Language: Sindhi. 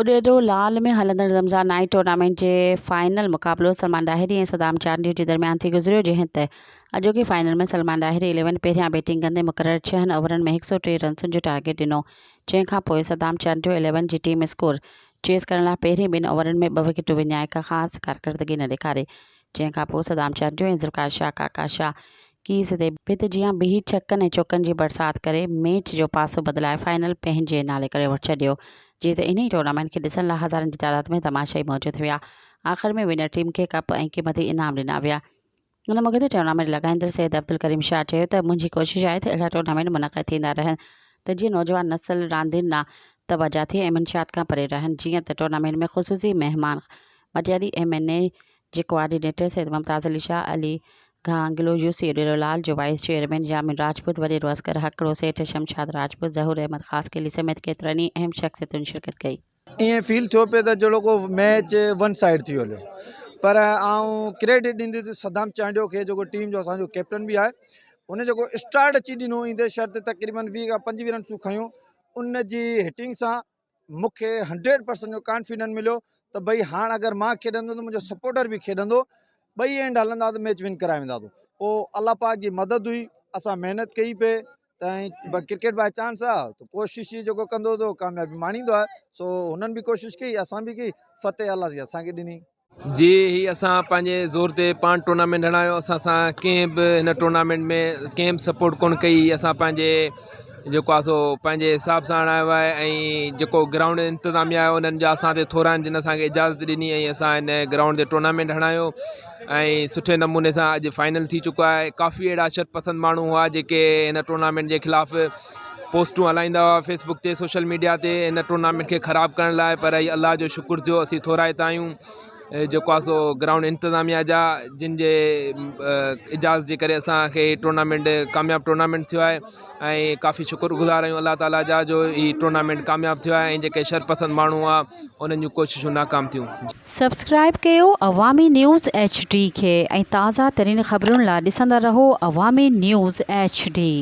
اڏيرو لال ۾ هلندڙ رمضان نائيٽ ٽورنامينٽ جي فائنل مقابلو سلمان ڏاهري ۽ صدام چانڊيو جي درميان ٿي گذريو جنهن ته اڄوڪي فائنل ۾ سلمان ڏاهري اليون پهريان بيٽنگ ڪندي مقرر ڇهن اوورن ۾ 103 رنسن جو ٽارگيٽ ڏنو جنهن کان پوء صدام چانڊيو اليون جي ٽيم اسڪور چيس ڪرڻ لاء پهرين ٻن اوورن ۾ ٻه وڪيٽون وڃائي ڪا خاص ڪارڪردگي نه ڏيکاري جنهن کان پوء صدام چانڊيو ۽ ذوالفقار شاهه ڪاڪا شاهه ڪيس تي ڀت جيان بيهي ڇڪن ۽ چوڪن جي برسات ڪري ميچ جو پاسو بدلائي فائنل پنهنجي نالي ڪري ڇڏيو. جيئن ته انهي ٽورنامينٽ کي ڏسڻ لاء هزارن جي تعداد ۾ تماشائي موجود هيا. آخر ۾ ونر ٽيم کي ڪپ ۽ قيمتي انعام ڏنا ويا. ان موقعي تي ٽورنامينٽ لڳائيندڙ سيد عبدالڪريم شاهه چيو ته منهنجي ڪوشش آهي ته اهڙا ٽورنامينٽ منعقد ٿيندا رهن ته جيئن نوجوان نسل راندين ڏانهن توجهه ٿئي ۽ منشيات کان پري رهن. جيئن ته ٽورنامينٽ ۾ خصوصي مهمان مٽياري ايم اين اي جي ڪوآرڊينيٽر سيد ممتاز علي شاهه، علي گهانگلو، يو سي اڏيرو لال جو وائيس چيئرمين يامين راجپوت، وڏيرو اصغر هڪڙو، سيٺ شمشاد راجپوت، ظهور احمد خاصخيلي سميت ڪيترن ئي اهم شخصيتن شرڪت ڪئي. ائين فيل ٿيو پئي ته جهڙو ڪو ميچ ون سائيڊ ٿي هليو پر آئون ڪريڊٽ ڏيندس صدام چانڊيو کي جيڪو ٽيم جو اسان جو ڪيپٽن به آهي ان جيڪو اسٽارٽ اچي ڏنو ايندي شرط تقريبن 20 کان 25 رنسون کنيون ان جي هٽنگ سان مون کي هنڊريڊ پرسنٽ جو ڪانفيڊنٽ مليو ته ڀئي هاڻ اگر مان کيڏندس ته منهنجو سپورٽر به کيڏندو ٻئي اينڊ هلندا ته ميچ ون ڪرائي وينداسون پوء الله پاڪ جي مدد هئي اسان محنت ڪئي پئي ته ڪرڪيٽ باء چانس آ ته ڪوشش ئي جيڪو ڪندو ته ڪاميابي ماڻيندو آهي سو هنن به ڪوشش ڪئي اسان به ڪئي فتح الله جي اسان کي ڏني. جي هي اسان پنهنجي زور تي پاڻ ٽورنامينٽ هڻايو اسان سان ڪنهن به هن ٽورنامينٽ ۾ ڪنهن به سپورٽ ڪونه ڪئي اسان پنهنجي جيڪو آهي سو پنهنجي حساب سان هڻايو آهي ۽ جيڪو گرائونڊ انتظاميا آهي انهن جا اسان تي ٿورا آهن جن اسانکي اجازت ڏني ۽ اسان هن گرائونڊ تي ٽورنامينٽ هڻايو ۽ سٺي نموني سان اڄ فائنل ٿي چڪو آهي ڪافي اهڙا شرپسند ماڻهو هئا جيڪي هن ٽورنامينٽ جي خلاف پوسٽون هلائيندا هئا فيس بڪ تي سوشل ميڊيا تي ان ٽورنامينٽ کي خراب ڪرڻ لاء پر هي الله جو شڪر ٿيو اسين ٿورائتا آهيون جيڪو آهي سو گرائونڊ انتظاميا جا جن جي اجازت جي ڪري اسانکي هي ٽورنامينٽ ڪامياب ٽورنامينٽ ٿيو آهي ۽ ڪافي شڪر گذار آهيون الله تعاليٰ جا جو هي ٽورنامينٽ ڪامياب ٿيو آهي ۽ جيڪي شرپسند ماڻهو هئا انهن جون ڪوششون ناڪام ٿيون. سبسڪرائيب ڪيو عوامي نيوز ايڇ ڊي کي ۽ تازه ترين خبرن لا ڏسندا رهو عوامي نيوز ايڇ ڊي.